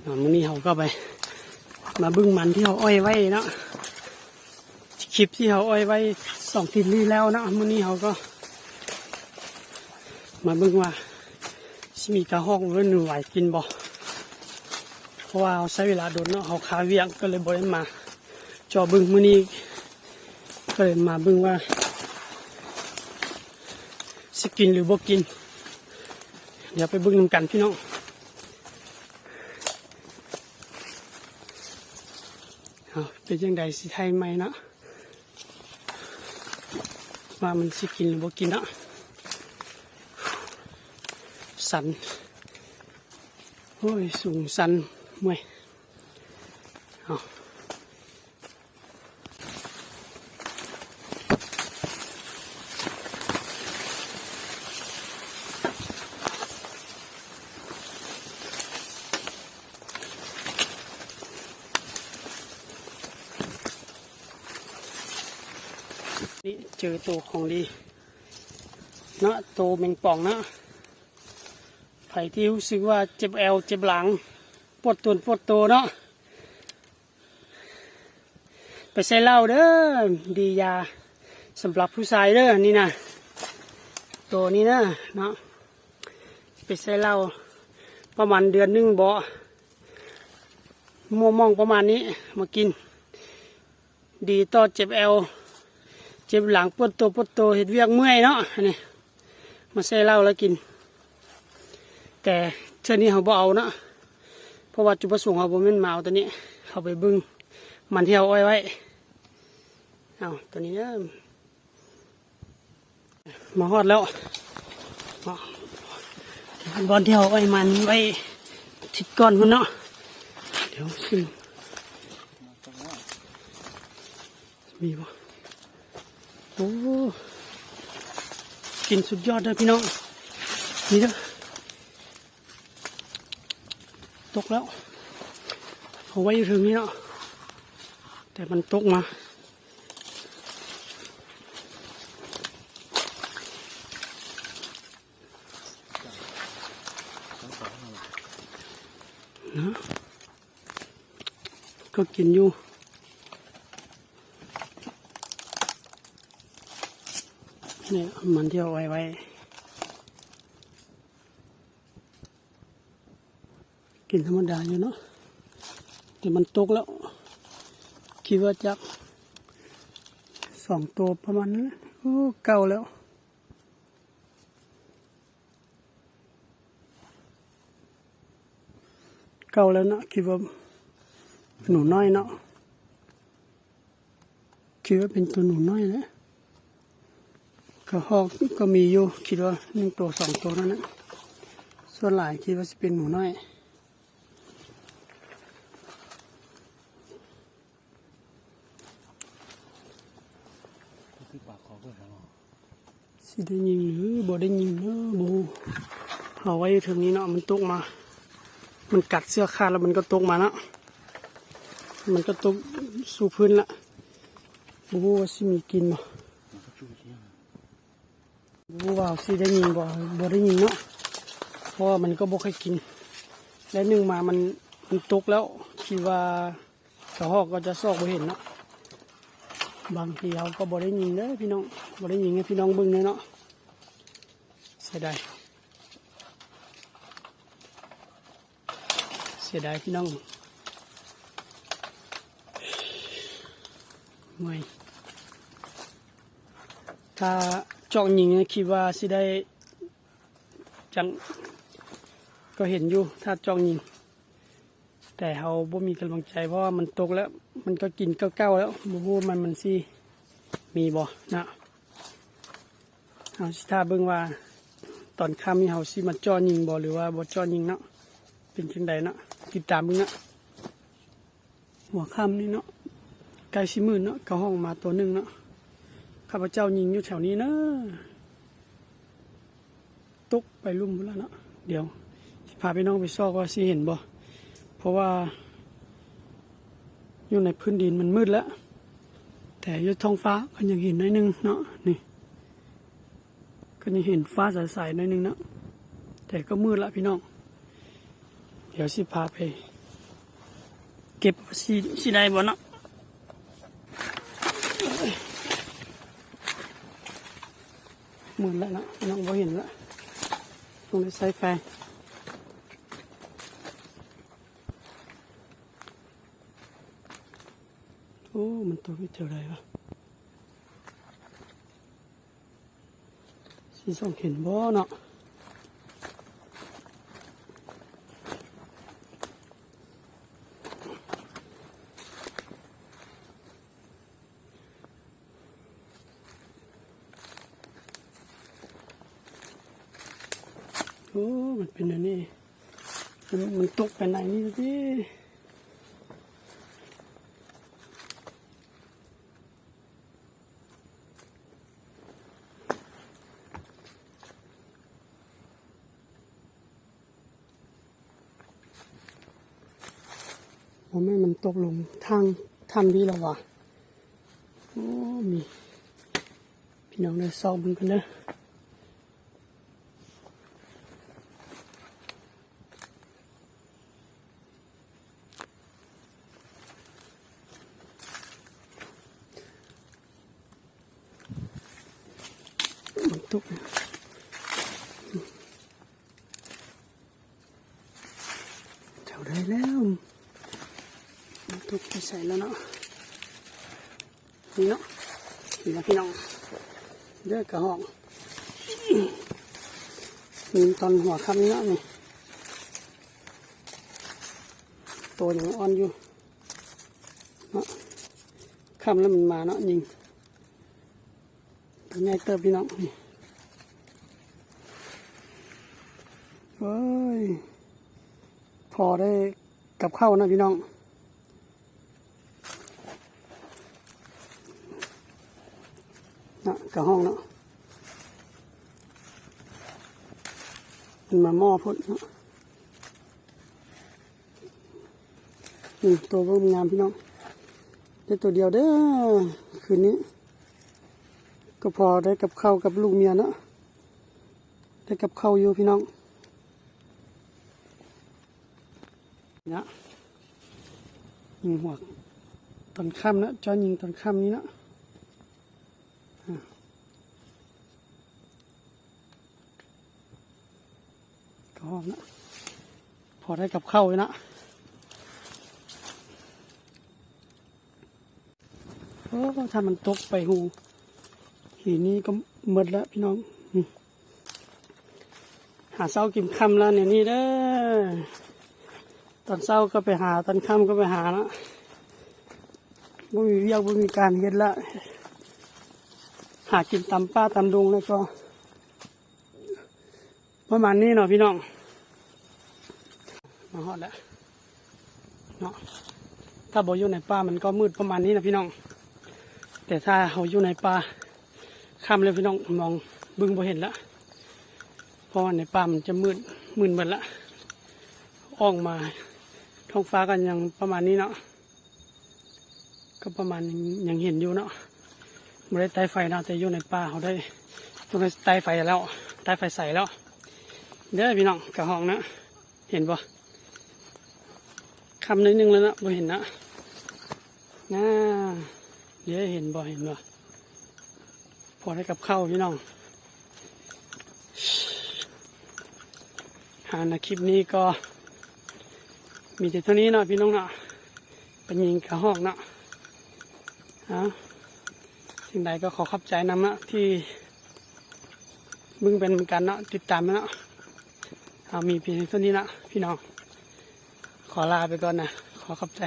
ມື້ນີ້ເຮົາກໍໄປ ມາເບິ່ງມັນທີ່ເຮົາອ້ອຍໄວ້ເນາະ, ຄລິບທີ່ເຮົາອ້ອຍໄວ້ສອງທິດນີ້ແລ້ວເນາະ. ມື້ນີ້ເຮົາກໍມາເບິ່ງວ່າຊິມີກະຮອກ ຫຼື ໜູໄຫວກິນບໍ່, ເພາະວ່າເຮົາໃຊ້ເວລາດົນເນາະ, ເຮົາຄາວຽກກໍເລີຍບໍ່ໄດ້ມາເຈາະເບິ່ງ. ມື້ນີ້ກໍເລີຍມາເບິ່ງວ່າຊິກິນ ຫຼື ບໍ່ກິນ. ດຽວໄປເບິ່ງນຳກັນພີ່ນ້ອງ. ເອົາ ເປັນຈັ່ງໃດ ຊິຖ່າຍໃໝ່ເນາະ ວ່າມັນຊິກິນ ຫຼື ບໍ່ກິນເນາະ. ຊັນ ໂອ້ຍ ສູງຊັນ ເມື່ອຍ. ເອົາ ນີ້ເຈີໂຕຂອງດີເນາະ, ໂຕແມງປ່ອງເນາະ. ໃຜທີ່ຮູ້ສຶກວ່າເຈັບແອວເຈັບຫຼັງ ປວດຕົນປວດໂຕເນາະ, ໄປໃສ່ເຫຼົ້າເດີ້, ດີຢາສຳລັບຜູ້ຊາຍເດີ້ ນີ້ນະ, ໂຕນີ້ນະເນາະ. ໄປໃສ່ເຫຼົ້າປະມານເດືອນໜຶ່ງບໍ ມົວມອງປະມານນີ້ ມາກິນ ດີຕໍ່ເຈັບແອວ ເຈັບຫຼັງ ປວດຕົວ ປວດໂຕ ເຮັດວຽກເມື່ອຍເນາະ. ອັນນີ້ມາໃສ່ເຫຼົ້າແລ້ວກິນ, ແຕ່ເທື່ອນີ້ເຮົາບໍ່ເອົາເນາະ, ເພາະວ່າຈຸດປະສົງເຮົາບໍ່ແມ່ນມາເອົາຕົວນີ້, ເຮົາໄປເບິ່ງມັນທີ່ເຮົາອ້ອຍໄວ້. ເອົາຕົວນີ້ເດີ້. ມາຮອດແລ້ວເນາະ, ບ່ອນທີ່ເຮົາອ້ອຍມັນໄວ້ທິດກ່ອນພຸ້ນເນາະ. ດຽວຊິ ມີບໍ່? ໂອ້ ກິນສຸດຍອດເດີ້ພີ່ນ້ອງ, ນີ້ເດີ້. ຕົກແລ້ວ, ເອົາໄວ້ຢູ່ເທິງນີ້ເນາະ, ແຕ່ມັນຕົກມາ. ນະ ກໍກິນຢູ່. ນີ້ມັນທີ່ເອົາໄວ້ ໄວ້ກິນທຳມະດາຢູ່ເນາະ, ແຕ່ມັນຕົກແລ້ວ, ຄິດວ່າຈັກສອງໂຕປະມານນັ້ນ. ໂອ້ ເກົ່າແລ້ວ. ເກົ່າແລ້ວເນາະ, ຄິດວ່າໜູນ້ອຍເນາະ, ຄິດວ່າເປັນໂຕໜູນ້ອຍແຫຼະ. ກະຮອກກໍມີຢູ່, ຄິດວ່າໜຶ່ງໂຕສອງໂຕນັ້ນນະ, ສ່ວນຫຼາຍຄິດວ່າຊິເປັນໜູນ້ອຍ. ຊິໄດ້ຍິງ ຫຼື ບໍ່ໄດ້ຍິງເນາະ ບໍ່ຮູ້. ເອົາໄວ້ຢູ່ເທິງນີ້ເນາະ, ມັນຕົກມາ ມັນກັດເຊືອກຂາດແລ້ວ ມັນກໍຕົກມາເນາະ, ມັນກໍຕົກສູ່ພື້ນລະ. ບໍ່ຮູ້ວ່າຊິມີກິນບໍ່, ບໍ່ຮູ້ວ່າຊິໄດ້ຍິງບໍ່ ບໍ່ໄດ້ຍິງເນາະ, ເພາະວ່າມັນກໍບໍ່ຄ່ອຍກິນ. ແລະໜຶ່ງມາມັນ ມັນຕົກແລ້ວ, ຄິດວ່າ ກະຮອກກໍຈະຊອກບໍ່ເຫັນເນາະ. ບາງທີເຮົາກໍບໍ່ໄດ້ຍິງເດີ້ພີ່ນ້ອງ, ບໍ່ໄດ້ຍິງໃຫ້ພີ່ນ້ອງເບິ່ງເລີຍເນາະ. ເສຍດາຍ ເສຍດາຍພີ່ນ້ອງ, ເມື່ອຍ. ຖ້າຈອກຍິງ ຄິດວ່າຊິໄດ້ຈັງ ກໍເຫັນຢູ່ ຖ້າຈອກຍິງ. ແຕ່ເຮົາບໍ່ມີກຳລັງໃຈ ເພາະວ່າມັນຕົກແລ້ວ, ມັນກໍກິນເກົ່າໆແລ້ວ, ບໍ່ຮູ້ວ່າມັນ ມັນຊິມີບໍ່ເນາະ. ເຮົາຊິຖ້າເບິ່ງວ່າຕອນຄ່ຳນີ້ເຮົາຊິມາເຈາະຍິງບໍ່ ຫຼືວ່າບໍ່ເຈາະຍິງເນາະ, ເປັນຈັ່ງໃດເນາະ, ຕິດຕາມເບິ່ງເນາະ. ຫົວຄ່ຳນີ້ເນາະ ໃກ້ຊິມືດເນາະ, ກະຮອກມາໂຕໜຶ່ງເນາະ. ຂ້າພະເຈົ້າຍິງຢູ່ແຖວນີ້ເນາະ. ຕົກໄປລຸ່ມພຸ້ນລະເນາະ. ດຽວຊິພາພີ່ນ້ອງໄປຊອກວ່າຊິເຫັນບໍ່, ເພາະວ່າຢູ່ໃນພື້ນດິນມັນມືດແລ້ວ, ແຕ່ຢູ່ທ້ອງຟ້າກໍຍັງເຫັນໜ້ອຍໜຶ່ງເນາະ. ນີ້ ກໍຍັງເຫັນຟ້າໃສໆໜ້ອຍໜຶ່ງເນາະ, ແຕ່ກໍມືດລະພີ່ນ້ອງ. ດຽວຊິພາໄປ ເກັບຊິ ຊິໄດ້ບໍ່ເນາະ? ມືດແລ້ວເນາະ ນ້ອງບໍ່ເຫັນລະ ຕ້ອງໄດ້ໃຊ້ໄຟ. ໂອ້ ມັນຕົກຢູ່ແຖວໃດວະ? ຊິສ່ອງເຫັນບໍ່ເນາະ? ໂອ້ ມັນເປັນແນວນີ້ ມັນ ມັນຕົກໄປໃນນີ້ຕິ. ບໍ່ແມ່ນມັນຕົກລົງທາງຖ້ຳນີ້ແລ້ວຫວາ? ໂອ້ ມີ ພີ່ນ້ອງເດີ ຊອກເບິ່ງກັນເດີ. ມັນຕົກ ແຖວໃດແລ້ວ? ມັນຕົກໄປໃສແລ້ວເນາະ? ນີ້ເນາະ ນີ້ລະພີ່ນ້ອງເດີ ກະຮອກ ມີຕອນຫົວຄ່ຳນີ້ເນາະ ນີ້ ໂຕຍັງອ່ອນຢູ່ເນາະ ຄ່ຳແລ້ວມັນມາເນາະ ຍິງ ໂຕໃຫຍ່ເຕີບພີ່ນ້ອງ ນີ້ ເອີຍ ພໍໄດ້ກັບເຂົ້ານະພີ່ນ້ອງ. ນະ ກະຫ້ອງເນາະ ມັນມາໝໍ້ພຸ້ນເນາະ ນີ້ ໂຕບໍ່ງາມພີ່ນ້ອງ ໄດ້ໂຕດຽວເດີ ຄືນນີ້ ກໍພໍໄດ້ກັບເຂົ້າກັບລູກເມຍເນາະ ໄດ້ກັບເຂົ້າຢູ່ພີ່ນ້ອງ. ເນາະ ຍິງຫົວຕອນຄ່ຳເນາະ ເຈາະຍິງຕອນຄ່ຳນີ້ເນາະ ອາ ກະຮອກເນາະ ພໍໄດ້ກັບເຂົ້າຢູ່ເນາະ. ໂອ້ ຖ້າມັນຕົກໄປຮູຫີນນີ້ກໍໝົດແລ້ວພີ່ນ້ອງ ຫາເຊົ້າກິນຄ່ຳແລ້ວແນວນີ້ເດີ ຕອນເຊົ້າກໍໄປຫາ ຕອນຄ່ຳກໍໄປຫາເນາະ ບໍ່ມີວຽກ ບໍ່ມີການເຮັດແລ້ວ ຫາກິນຕາມປ່າຕາມດົງ ແລ້ວກໍ ປະມານນີ້ເນາະພີ່ນ້ອງ ມາຮອດແລ້ວເນາະ ຖ້າບໍ່ຢູ່ໃນປ່າມັນກໍມືດປະມານນີ້ນະພີ່ນ້ອງ ແຕ່ຖ້າເຮົາຢູ່ໃນປ່າຄ່ຳແລ້ວພີ່ນ້ອງ ມອງເບິ່ງບໍ່ເຫັນລະ ເພາະວ່າໃນປ່າມັນຈະມືດ ມືດເບິດລະ ອອກມາທ້ອງຟ້າກໍຍັງປະມານນີ້ເນາະ. ກໍປະມານຍັງເຫັນຢູ່ເນາະ ບໍ່ໄດ້ໄຕ້ໄຟເນາະ ແຕ່ຢູ່ໃນປ່າເຮົາໄດ້ ຕ້ອງໄດ້ໄຕ້ໄຟແລ້ວ ໄຕ້ໄຟໃສ່ແລ້ວເດີພີ່ນ້ອງ ກະຮອກເນາະ ເຫັນບໍ່ ຄ່ຳໜ້ອຍໜຶ່ງແລ້ວເນາະ ບໍ່ເຫັນເນາະ ນາ ເດີ ເຫັນບໍ່ ເຫັນບໍ່ ພໍໄດ້ກັບເຂົ້າພີ່ນ້ອງ. ອ່າ ໃນຄລິບນີ້ກໍມີແຕ່ເທົ່ານີ້ເນາະພີ່ນ້ອງເນາະ ໄປຍິງກະຮອກເນາະ ເອົາ ຈັ່ງໃດກໍຂໍຂອບໃຈນຳເນາະ ທີ່ເບິ່ງເປັນນຳກັນເນາະ ຕິດຕາມເນາະ ເອົາ ມີພຽງເທົ່ານີ້ເນາະພີ່ນ້ອງ ຂໍລາໄປກ່ອນນະ ຂໍຂອບໃຈ.